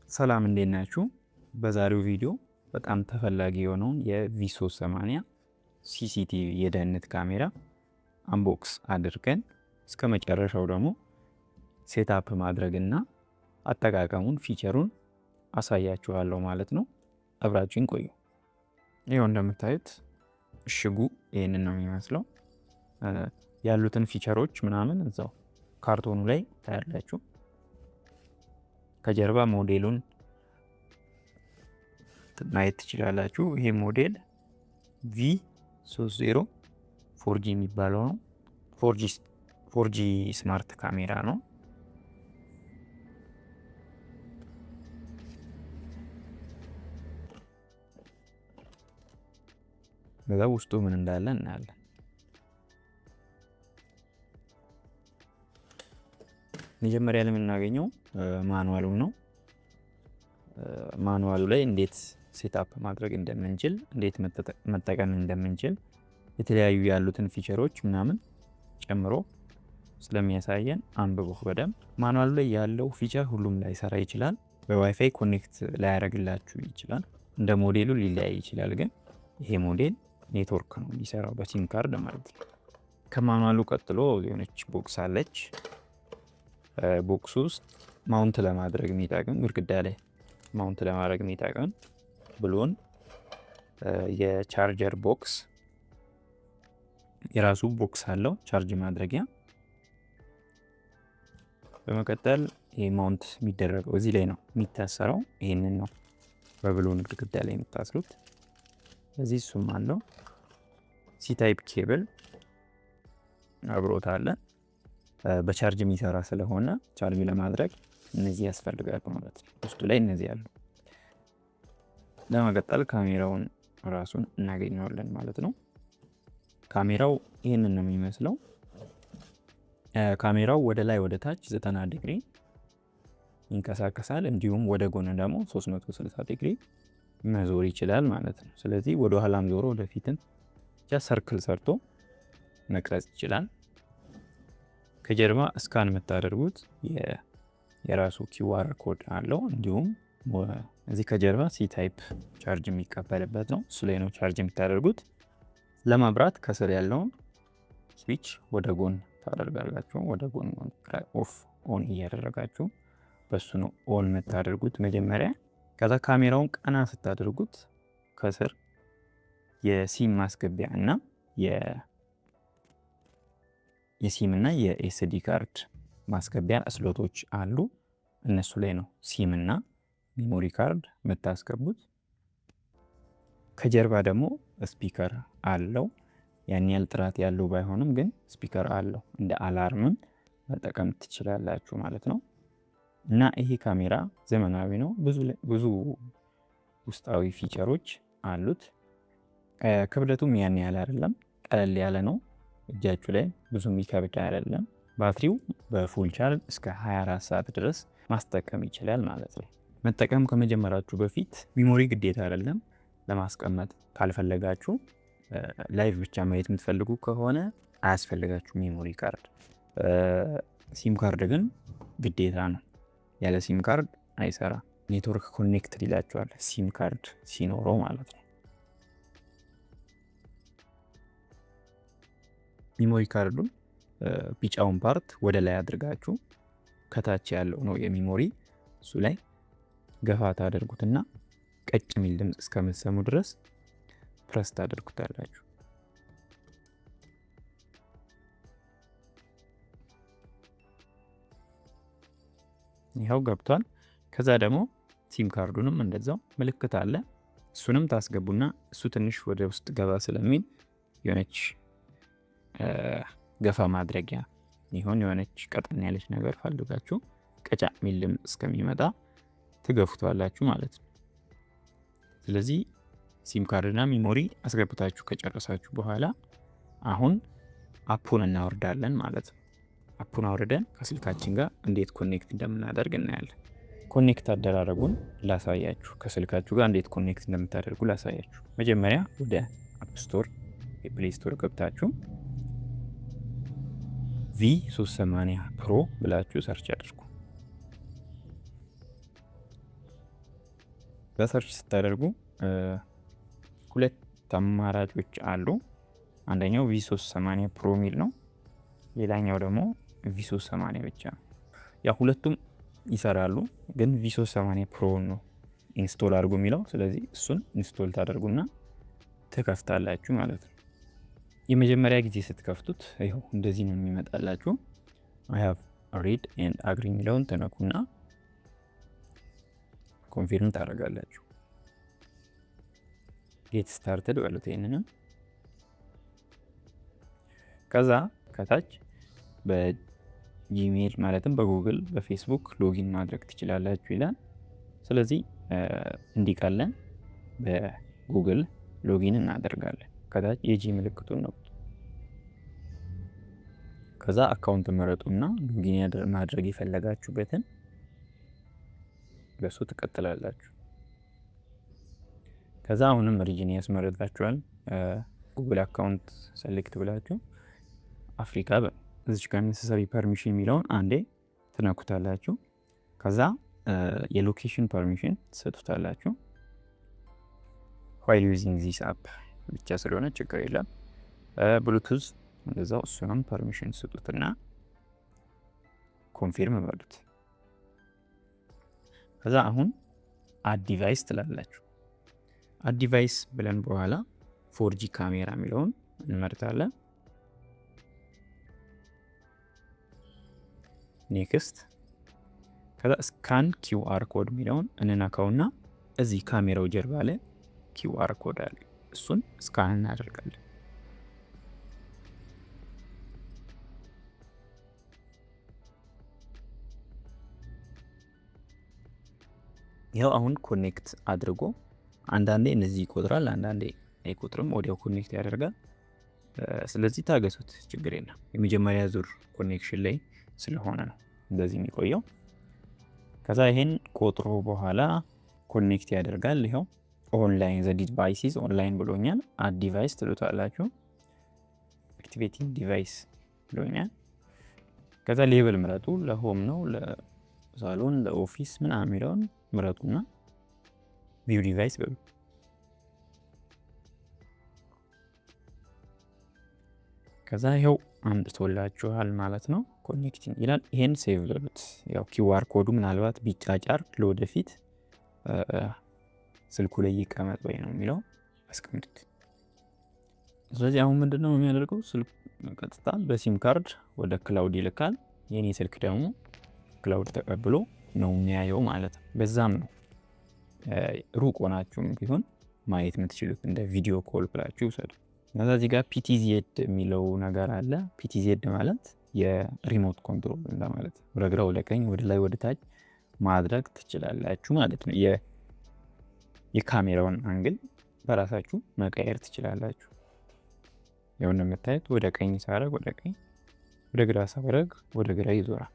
ሰላም እንዴት ናችሁ? በዛሬው ቪዲዮ በጣም ተፈላጊ የሆነውን የ V380 CCTV የደህንነት ካሜራ unbox አድርገን እስከ መጨረሻው ደግሞ setup ማድረግና አጠቃቀሙን feature ኡን አሳያችኋለሁ ማለት ነው። አብራችሁን ቆዩ። ይኸው እንደምታዩት እሽጉ ይህንን ነው የሚመስለው። ያሉትን feature ኦች ምናምን እዛው ካርቶኑ ላይ ታያላችሁ። ከጀርባ ሞዴሉን ማየት ትችላላችሁ። ይሄ ሞዴል V 30 4G የሚባለው ነው። 4G smart ካሜራ ነው። በዛ ውስጡ ምን እንዳለ እናያለን። መጀመሪያ ላይ የምናገኘው manual ኡ ነው። manual ኡ ላይ እንዴት setup ማድረግ እንደምንችል፣ እንዴት መጠቀም እንደምንችል፣ የተለያዩ ያሉትን feature ኦች ምናምን ጨምሮ ስለሚያሳየን አንብቦ በደንብ። manual ኡ ላይ ያለው feature ሁሉም ላይሰራ ይችላል። በ WiFi connect ላያደርግላችሁ ይችላል። እንደ ሞዴሉ ሊለያይ ይችላል። ግን ይሄ ሞዴል ኔትወርክ ነው የሚሰራው በ SIM card ማለት ነው። ከ manual ኡ ቀጥሎ የሆነች box አለች። box ውስጥ mount ለማድረግ የሚጠቅም፣ ግድግዳ ላይ mount ለማድረግ የሚጠቅም ብሎን፣ የ charger box፣ የራሱ box አለው charge ማድረጊያ። በመቀጠል ይሄ mount የሚደረገው እዚህ ላይ ነው የሚታሰረው። ይሄንን ነው በብሎን ግድግዳ ላይ የምታስሩት። እዚህ እሱም አለው። C type cable አብሮት አለ። በቻርጅ የሚሰራ ስለሆነ ቻርጅ ለማድረግ እነዚህ ያስፈልጋሉ ማለት ነው። ውስጡ ላይ እነዚህ አሉ። ለመቀጠል ካሜራውን ራሱን እናገኘዋለን ማለት ነው። ካሜራው ይህንን ነው የሚመስለው። ካሜራው ወደ ላይ ወደ ታች 90 ዲግሪ ይንቀሳቀሳል። እንዲሁም ወደ ጎን ደግሞ 360 ዲግሪ መዞር ይችላል ማለት ነው። ስለዚህ ወደ ኋላም ዞሮ ወደፊትም ብቻ circle ሰርቶ መቅረጽ ይችላል። ከጀርባ scan የምታደርጉት የራሱ QR code አለው። እንዲሁም እዚህ ከጀርባ C type charge የሚቀበልበት ነው። እሱ ላይ ነው charge የምታደርጉት። ለማብራት ከስር ያለውን ስዊች ወደ ጎን ታደርጋላችሁ። ወደ ጎን off on እያደረጋችሁ በሱ ነው on የምታደርጉት መጀመሪያ። ከዛ ካሜራውን ቀና ስታደርጉት ከስር የሲም ማስገቢያ እና የሲም እና የ SD card ማስገቢያ slot ኦች አሉ። እነሱ ላይ ነው ሲም እና memory card የምታስገቡት። ከጀርባ ደግሞ speaker አለው። ያን ያህል ጥራት ያለው ባይሆንም ግን speaker አለው። እንደ alarm ም መጠቀም ትችላላችሁ ማለት ነው። እና ይሄ ካሜራ ዘመናዊ ነው። ብዙ ውስጣዊ feature ኦች አሉት። ክብደቱም ያን ያህል አይደለም፣ ቀለል ያለ ነው። እጃችሁ ላይ ብዙ የሚከብድ አይደለም። ባትሪው በ full charge እስከ 24 ሰዓት ድረስ ማስጠቀም ይችላል ማለት ነው። መጠቀም ከመጀመራችሁ በፊት memory ግዴታ አይደለም። ለማስቀመጥ ካልፈለጋችሁ፣ live ብቻ ማየት የምትፈልጉ ከሆነ አያስፈልጋችሁ memory card። SIM card ግን ግዴታ ነው። ያለ SIM card አይሰራም። Network connected ይላችኋል SIM card ሲኖረው ማለት ነው። Memory card ኡን ቢጫውን part ወደ ላይ አድርጋችሁ ከታች ያለው ነው የ memory፣ እሱ ላይ ገፋ ታደርጉትና ቀጭ የሚል ድምፅ እስከምትሰሙ ድረስ ፕረስ ታደርጉታላችሁ። ይኸው ገብቷል። ከዛ ደግሞ SIM card ኡንም እንደዛው ምልክት አለ። እሱንም ታስገቡና እሱ ትንሽ ወደ ውስጥ ገባ ስለሚል የሆነች ገፋ ማድረጊያ ይሆን የሆነች ቀጠን ያለች ነገር ፈልጋችሁ ቀጫ የሚል ድምፅ እስከሚመጣ ትገፉታላችሁ ማለት ነው። ስለዚህ SIM card ና memory አስገብታችሁ ከጨረሳችሁ በኋላ አሁን app ኡን እናወርዳለን ማለት ነው። App ኡን አውርደን ከስልካችን ጋር እንዴት connect እንደምናደርግ እናያለን። Connect አደራረጉን ላሳያችሁ። ከስልካችሁ ጋር እንዴት connect እንደምታደርጉ ላሳያችሁ። መጀመሪያ ወደ App Store የ Play Store ገብታችሁ V 380 Pro ብላችሁ search አድርጉ። በ search ስታደርጉ ሁለት አማራጮች አሉ። አንደኛው V380 Pro ሚል ነው። ሌላኛው ደግሞ V380 ብቻ ነው። ያ ሁለቱም ይሰራሉ፣ ግን V380 Pro ነው install አድርጉ የሚለው። ስለዚህ እሱን install ታደርጉና ትከፍታላችሁ ማለት ነው። የመጀመሪያ ጊዜ ስትከፍቱት ይኸው እንደዚህ ነው የሚመጣላችሁ። "I have read and agree" የሚለውን ትነኩና confirm ታደርጋላችሁ። "Get started" በሉት ይሄንንም። ከዛ ከታች በ Gmail ማለትም በ Google፣ በ Facebook login ማድረግ ትችላላችሁ ይላል። ስለዚህ እንዲቀለን በ Google login እናደርጋለን። ከታች የ G ምልክቱን ነው። ከዛ account ምረጡና login ማድረግ የፈለጋችሁበትን በሱ ትቀጥላላችሁ። ከዛ አሁንም region ያስመረጣችኋል። Google account select ብላችሁ አፍሪካ እዚች ጋር "necessary permission" የሚለውን አንዴ ትነኩታላችሁ። ከዛ የ location permission ትሰጡታላችሁ። "While using this app" ብቻ ስለሆነ ችግር የለም። ብሉቱዝ እንደዛው እሱንም permission ስጡትና confirm በሉት። ከዛ አሁን "add device" ትላላችሁ። "Add device" ብለን በኋላ 4G camera የሚለውን እንመርጣለን። Next። ከዛ "scan QR code" የሚለውን እንነካውና እዚህ ካሜራው ጀርባ ላይ QR code አለ። እሱን scan እናደርጋለን። ይኸው አሁን connect አድርጎ አንዳንዴ እነዚህ ይቆጥራል፣ አንዳንዴ አይቆጥርም። ወዲያው connect ያደርጋል። ስለዚህ ታገሱት፣ ችግር የለም። የመጀመሪያ ዙር connection ላይ ስለሆነ ነው እንደዚህ የሚቆየው። ከዛ ይሄን ቆጥሮ በኋላ connect ያደርጋል። ይኸው "online, the device is online" ብሎኛል። "Add device" ትሉታላችሁ። "Activating device" ብሎኛል። ከዛ label ምረጡ። ለ home ነው፣ ለሳሎን፣ ለ office ምናምን የሚለውን ምረጡና "view device" በሉ። ከዛ ይኸው አምጥቶላችኋል ማለት ነው። "Connecting" ይላል። ይሄን save በሉት። ያው QR code ኡ ምናልባት ቢጫጫር ለወደፊት ስልኩ ላይ ይቀመጥ ወይ ነው የሚለው፣ አስቀምጡት። ስለዚህ አሁን ምንድነው የሚያደርገው? ስልክ ቀጥታ በ SIM card ወደ cloud ይልካል። የኔ ስልክ ደግሞ cloud ተቀብሎ ነው የሚያየው ማለት ነው። በዛም ነው ሩቅ ሆናችሁም ቢሆን ማየት የምትችሉት፣ እንደ video call ብላችሁ ውሰዱ። ከዛ እዚህ ጋር PTZ የሚለው ነገር አለ። PTZ ማለት የ remote control እንደማለት፣ ወደ ግራ፣ ወደ ቀኝ፣ ወደ ላይ፣ ወደ ታች ማድረግ ትችላላችሁ ማለት ነው። የካሜራውን angle በራሳችሁ መቀየር ትችላላችሁ። ያው እንደምታዩት ወደ ቀኝ ሳረግ ወደ ቀኝ፣ ወደ ግራ ሳረግ ወደ ግራ ይዞራል።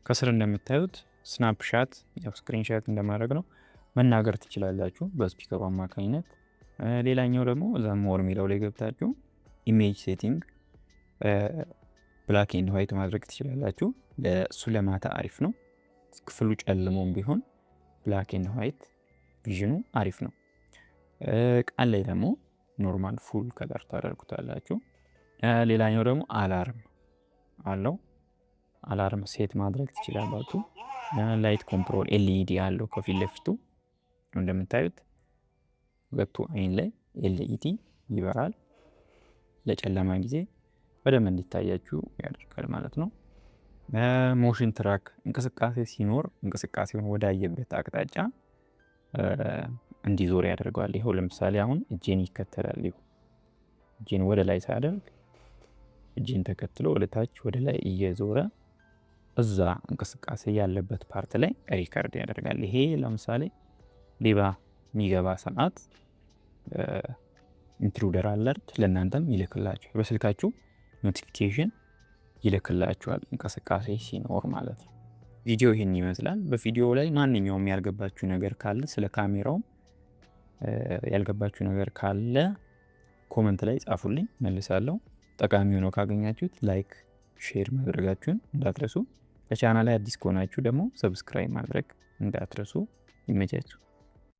ከስር እንደምታዩት snapshot፣ ያው screenshot እንደማድረግ ነው፣ መናገር ትችላላችሁ በ speaker ኡ አማካኝነት። ሌላኛው ደግሞ እዛ "more" የሚለው ላይ ገብታችሁ image setting black and white ማድረግ ትችላላችሁ። ለእሱ ለማታ አሪፍ ነው። ክፍሉ ጨልሞም ቢሆን black and white vision ኑ አሪፍ ነው። ቀን ላይ ደግሞ normal full color ታደርጉታላችሁ። ሌላኛው ደግሞ alarm አለው። Alarm set ማድረግ ትችላላችሁ። Light control LED አለው ከፊት ለፊቱ። እንደምታዩት ሁለቱ አይን ላይ LED ይበራል። ለጨለማ ጊዜ በደንብ እንዲታያችሁ ያደርጋል ማለት ነው። Motion track፣ እንቅስቃሴ ሲኖር እንቅስቃሴውን ወዳየበት አቅጣጫ እንዲዞር ያደርገዋል። ይኸው ለምሳሌ አሁን እጄን ይከተላል። ይኸው እጄን ወደ ላይ ሳደርግ እጄን ተከትሎ ወደ ታች፣ ወደ ላይ እየዞረ እዛ እንቅስቃሴ ያለበት part ላይ record ያደርጋል። ይሄ ለምሳሌ ሌባ የሚገባ ሰዓት intruder alert ለእናንተም ይልክላችኋል። በስልካችሁ notification ይልክላችኋል እንቅስቃሴ ሲኖር ማለት ነው። ቪዲዮ ይህን ይመስላል። በቪዲዮ ላይ ማንኛውም ያልገባችሁ ነገር ካለ፣ ስለ ካሜራውም ያልገባችሁ ነገር ካለ comment ላይ ጻፉልኝ፣ መልሳለሁ። ጠቃሚ ሆኖ ካገኛችሁት like፣ share ማድረጋችሁን እንዳትረሱ። ለቻናሌ አዲስ ከሆናችሁ ደግሞ subscribe ማድረግ እንዳትረሱ። ይመቻችሁ።